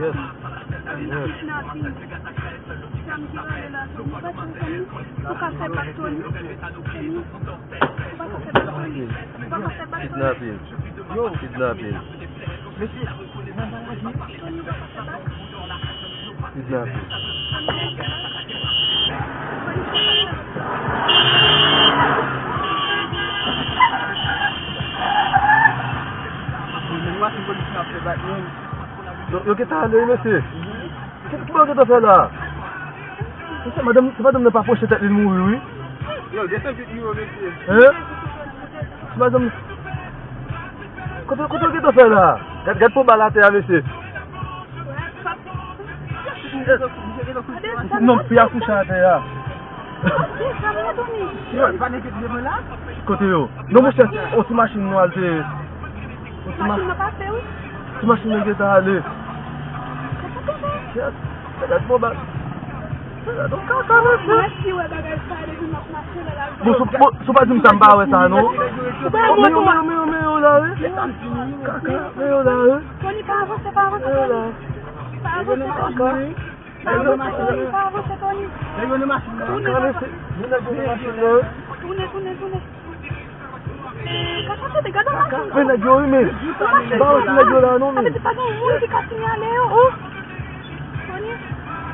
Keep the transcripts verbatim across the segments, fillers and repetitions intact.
Yes. Yes. Kidnaping. Zam ki rale la, Tony. Ou pa tande, Tony? Ou ka fè bak, Tony. Tony. Ou pa ka fè bak, Tony. Ou pa ka fè bak, Tony. Kidnaping. Yo. Kidnaping. Mesye, Tony, ou pa ka fè bak. Kidnaping. Yo, yo gentan ale wi, mesye. Ki, ki bò yo gentan fè la? Mesye, madanm, se madanm nan pa pwoche tèt li, l mouri wi. Yo, gentan vit mouri, mesye. Hein? Se madanm. Kote, kote yo gentan fè la? Gad, gad pou bal atè a, mesye. Non, fi a kouche atè a. Yo, pa gen kèt devan la? Kote yo? Non, monchè, on ti machin nwa l te ye. On ti ma-, ti machin nan gentan ale. Yes. Gad bon bal. Gad on kaka, mesye. Bon, si w, bon, si w pa di m sa, m pa wè sa, non. Men yo, men yo, men yo, men yo la, wi. Kaka, men yo la, wi. Tony, pa avanse, pa avanse, Tony. Pa avanse, Tony. Pa avanse, Tony, pa avanse, Tony. Tounen, tounen, tounen, tounen. Gade, gade, gade machin. Men nèg yo, wi, men. M pa wè ti nèg yo la, non, men. Sa vle di pa gen moun ki ka sinyale yo, oh. Tony.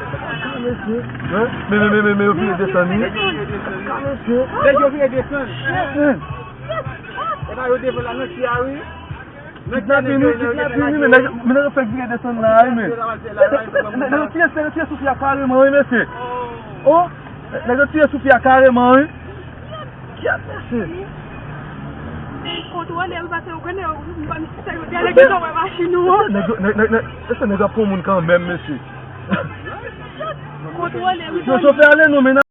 Kaka, mesye. Hein? Men, men, men, men, men, yo vire desann, wi. Kaka, mesye. Nèg yo vire desann. Hein? E pa yo devan la nan ti a, wi. Kidnaping, wi, kidnaping, wi, men nèg, men nèg yo fèk vire desann la, wi, men. Nèg yo tire, nèg yo tire sou fi a kareman, wi, mesye. Oh, nèg yo tire sou fi a kareman, wi. Kyèt, mesye. Kontwole, wi, pase ou konnen, ou pa misye yo, gen lè gen wè machin ou an. Nèg yo, nèg, nèg, nèg, èske nèg yo ap pran moun kanmenm, mesye? Kontwole, wi. Yo, chofè, ale non, men.